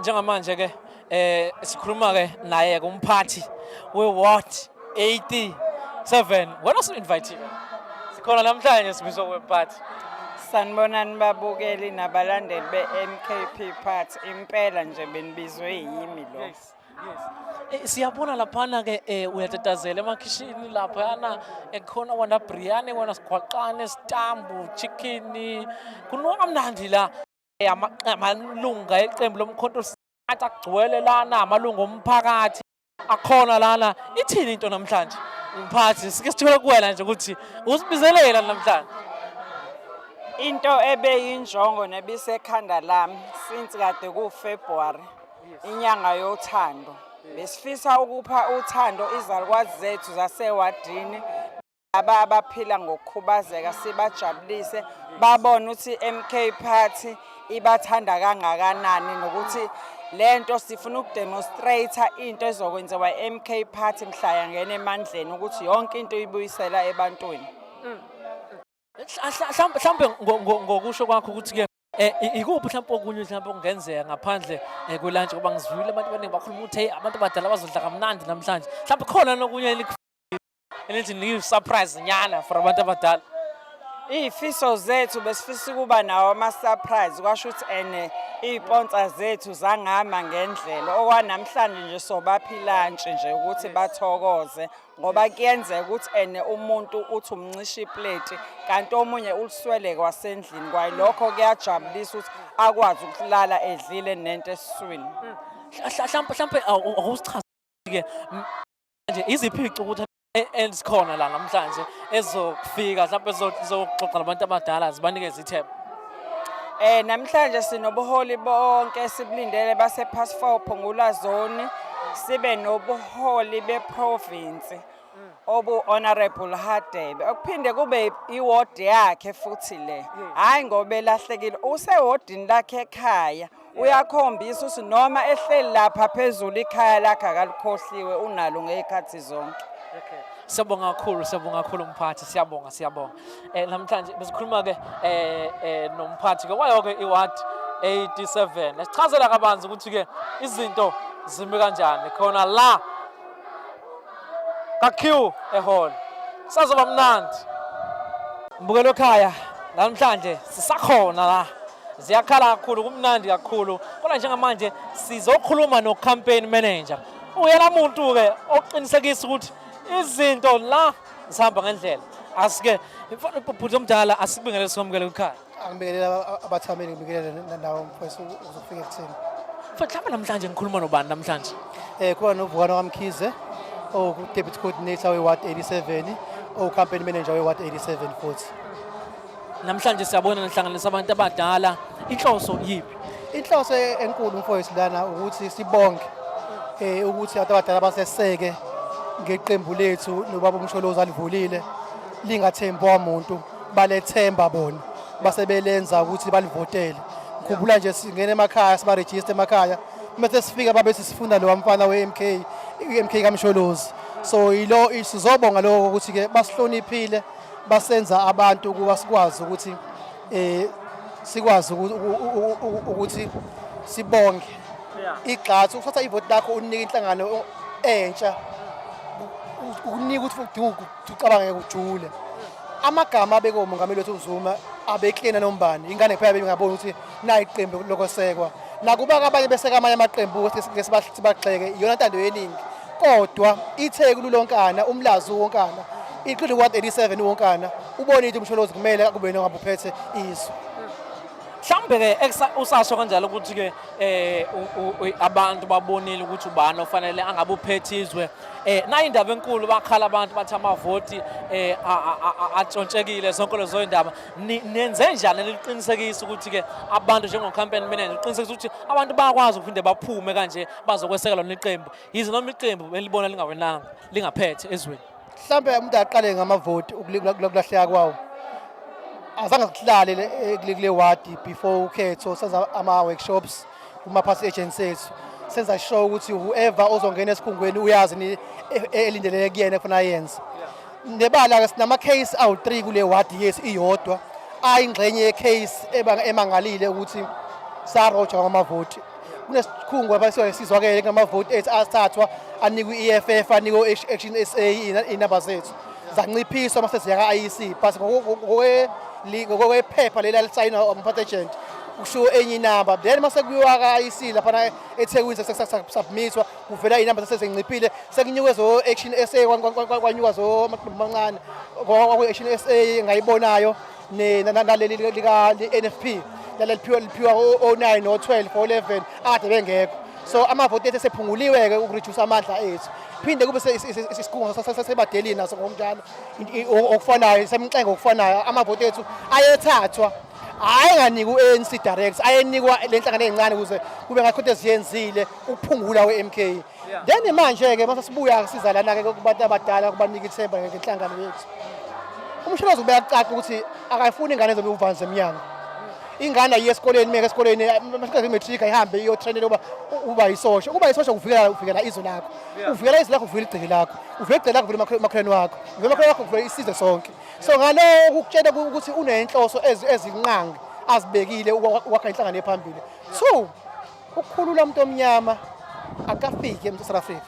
Njengamanje ke sikhuluma ke naye ke umphathi we Ward 87. Wena usu-invite. Sikhona namhlanje sibizwa kwemphathi. Sanibonani babukeli nabalandeli be-MKP Party. Impela nje benibizwe yimi lo. Yes. Siyabona laphana ke uyatatazela emakhishini laphana, khona wona biryani, wona sigwaqane, sitambu, chicken, kunuka kamnandi la. Amalunga eqembu loMkhonto athi agcwele lana, amalunga omphakathi akhona lana. Ithini into namhlanje, mphathi? Sike sithole kuwena nje ukuthi usibizelela namhlanje. Into ebeyinjongo nebisekhanda lami since kade ku-February, inyanga yothando. Besifisa ukupha uthando izalukwazi zethu zasewadini aba abaphila ngokukhubazeka, sibajabulise, babone ukuthi MK Party ibathanda kangakanani, nokuthi lento sifuna ukudemonstrate into ezokwenziwa MK Party mhla yangena emandleni, ukuthi yonke into ibuyisela ebantwini. Mhlawumbe ngokusho kwakho ukuthi ke ikuphi mhlawumbe okunye mhlawumbe okungenzeka ngaphandle kwelunch, ngoba ngizwile abantu abaningi bakhuluma ukuthi hey, abantu abadala bazodla kamnandi namhlanje. Mhlawumbe khona nokunye elithi niyi-surprise nyana for abantu abadala? Iy'fiso zethu, besifisa ukuba nawo ama-surprise, kwasho ukuthi ene iy'sponsa zethu zangama ngendlela. Okwanamhlanje nje sobapha ilunch nje ukuthi bathokoze, ngoba kuyenzeka ukuthi ene umuntu uthi umncisha ipleti kanti omunye uliswele kwasendlini kwayilokho. Kuyajabulisa ukuthi akwazi ukulala edlile nento esiswini. Mhlawumbe awusichaze-ke nje iziphi iy'cukutho ezikhona la namhlanje ezokufika mhlawumbe ezoxoxa nabantu abadala, zibanikeze ithemba? Namhlanje sinobuholi bonke sibulindele base Pass 4 Phungula Zone, sibe nobuholi beprovince obu Honorable Hadebe, okuphinde kube iward yakhe futhi le. Hayi, ngoba elahlekile, usewodini lakhe ekhaya. Uyakhombisa ukuthi noma ehleli lapha phezulu, ikhaya lakhe akalikhohliwe, unalo ngey'khathi zonke. Okay. Siyabonga kakhulu, siyabonga kakhulu mphathi, siyabonga, siyabonga. Namhlanje besikhuluma ke nomphathi ke wayo ke iward 87. Sichazela kabanzi ukuthi ke izinto zimi kanjani khona la ka Q ehall. Sazoba mnandi. Mbukelo ekhaya, namhlanje sisakhona la. Ziyakhala kakhulu, kumnandi kakhulu. Kodwa njengamanje sizokhuluma no campaign manager. Uyena muntu ke oqinisekisa ukuthi izinto la zihamba ngendlela. Asike bhuti omdala, asibingelele, sikwamukele ekhaya. Angibingelela abathameli, ngibingelele nawo mfowethu uzofika ekutheni. Mfowethu, mhlawumbe namhlanje ngikhuluma nobani namhlanje? Khona noVukani kaMkhize, owu-deputy coordinator we-ward 87, owu-campaign manager we-ward 87 futhi. Namhlanje siyabona nihlanganisa abantu abadala. Inhloso yiphi? Inhloso enkulu, mfowethu, lana ukuthi sibonge ukuthi abantu abadala baseseke ngeqembu lethu nobaba uMsholozi alivulile lingathembwa umuntu, balethemba bona, base belenza ukuthi balivotele. Ngikhumbula nje singena emakhaya, sibarejista emakhaya, mase sifika babe sifunda lo mfana we-MK, i-MK kaMsholozi. So ilo sizobonga lokho ukuthi ke basihloniphile, basenza abantu ukuba sikwazi ukuthi sikwazi ukuthi sibonge igxathu ukuthatha ivoti lakho unike inhlangano entsha, ukunika ukuthi udinga ukuthi ucabange kujule. Amagama abekwe umongameli wethu uZuma abeklena nombani ingane kuphela bengaboni ukuthi nayi iqembu lokusekwa, nakuba abanye beseka amanye amaqembu ke sibagxeke, iyona ntando yeningi. Kodwa iTheku lulonkana, uMlazi wonkana, including ward 87 wonkana, ubonile ukuthi uMsholozi kumele kube nongabe uphethe izwe. Mhlawumbe ke usasho kanjalo ukuthi ke abantu babonile ukuthi ubani ofanele angabe uphethe izwe. Nayi indaba enkulu, bakhala abantu bathi amavoti atshontshekile, zonke lezo indaba. Nenze njani liqinisekisa ukuthi ke abantu, njengo campaign manager, uqinisekisa ukuthi abantu bayakwazi ukuphinde baphume kanje bazokweseka lona iqembu, yize noma iqembu elibona lingawenanga, lingaphethe ezweni? Mhlambe umuntu aqale ngamavoti ukulahleka kwawo. Azange sihlale kule wadi before ukhetho, senza ama-workshops kuma-party agents ethu, senza sure ukuthi whoever ozongena esikhungweni uyazi ni elindeleke kuyena efuna ayenze. Nebala-ke sinama-case awu-3 kule wadi yethu iyodwa, ayingxenye ye-case emangalile ukuthi sarojwa ngamavoti. Kunesikhungo lapha esizwakele kunamavoti ethu athathwa anikwe i-EFF, anikwe Action SA, iy'namba zethu zanciphiswa mase ziya ka-IEC, but ngokwephepha leli alisayinwa umphathi agent kushiwo enye inamba. Then mase kuyiwa ka-IEC laphana eThekwini submithwa, kuvela iy'namba sezinciphile, sekunyuke zo-Action SA, kwanyuka zo amaqembu amancane kwaku-Action SA ngayibonayo naleli lika-NFP laleliphiwa liphiwa o-9 no-12 o-11 ade bengekho. So amavoti ethu esephunguliwe-ke ukureduce amandla ethu. Phinde kube isikhungo sasebadelini naso ngokunjalo okufanayo, semxengo okufanayo, amavoti ethu ayethathwa hhayi enganikwa u-ANC direct, ayenikwa le nhlangano ey'ncane ukuze kube ngakho into eziyenzile ukuphungula kwe-MK. Then manje-ke mase sibuya siza lana-ke kubantu abadala kubanika ithemba ngenhlangano yethu. Umsholozi ubeka kucaca ukuthi akayifuni ingane ezobe uvanzi emnyango. Ingane ayiye esikoleni, meke esikoleni masiqede i-matric ayihambe iyotrainela uba yisosha. Ukuba yisosha kuvikela izwe lakho. Uvikela izwe lakho, uvikela igceke lakho. Uvikela igceke lakho, uvikela umakhelwane wakho. Uvikela umakhelwane wakho, uvikela isizwe sonke. So ngaloko ukutshela ukuthi unenhloso ezinqangi azibekile ukwakha inhlangano ephambili. Two, ukukhulula umuntu omnyama akafiki eSouth Africa.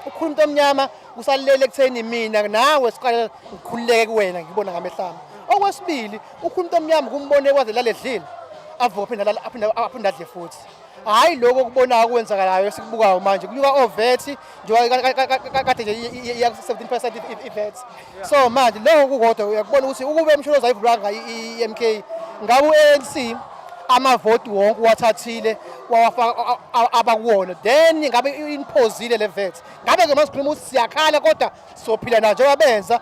Ukukhulula umuntu omnyama kusalele ekutheni mina nawe siqale ngikhululeke kuwena ngibona ngamehlo ami. Okwesibili, ukukhulula umuntu omnyama kumbone kwaze lale dlile, avuke aphinde aphinde adle futhi. Hhayi lokho okubonayo okwenzakalayo esikubukayo manje kunyuka o-VAT njengoba kade nje iya ku-17% i-VAT. So manje lokho kukodwa uyakubona ukuthi ukube uMsholozi ayivulanga i-MK ngabe u-ANC amavoti wonke uwathathile wawafaka abakuwona, then ngabe imphozile le VAT. Ngabe-ke manje sikhuluma ukuthi siyakhala kodwa sophila nayo njengoba benza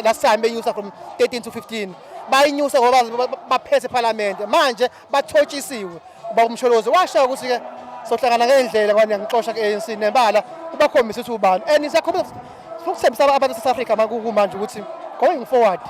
last time benyusa from 13 to 15, bayinyusa ngoba baphethe ephalamende. Manje bathotshisiwe. Uba uMsholozi washo ukuthi-ke sohlangana ngendlela ngoba niyangixosha ku-ANC, nembala ubakhombisa ukuthi ubani. And siyakhombisa ukuthembisa abantu base-South Africa kumanje ukuthi going forward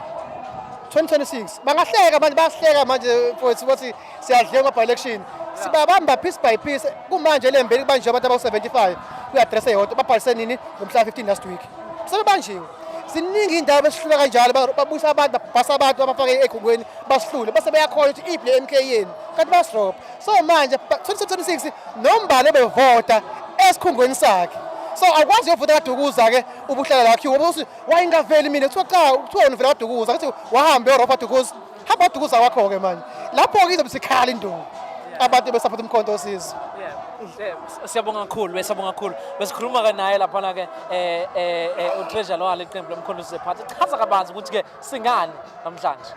2026 bangahleka manje, bayahleka manje mfowethu ukuthi siyadliwa ngama-by-election, sibabamba piece by piece. Kumanje lembeli kubanjiwe abantu abawu-75 kwi-address eyodwa, babhalise nini? Ngomhla 15 last week sebebanjiwe. Ziningi iy'ndawo besihlula kanjalo, babuyisa abantu, babhasa abantu, abafake ekhungweni, basihlule base beyakhona ukuthi iphi le MK yenu, kanti bayasirobha. So manje 2026 nombani ebevota esikhungweni sakhe, so awukwazi uyovota kaDukuza-ke ubuhlala la wakhiwe ubuthi wayengaveli mina, kuthiwa cha, kuthiwa wena uvela kwaDukuza, kuthi wahambe yorobha Dukuza, hamba waDukuza kwakho-ke. Manje lapho-ke izobe sikhala induku abantu besaphatha uMkhonto Wesizwe. Siyabonga kakhulu, siyabonga kakhulu. Besikhuluma ke naye laphana ke utreasurer wale qembu loMkhonto Wesizwe Party. Chaza kabanzi ukuthi ke singani namhlanje.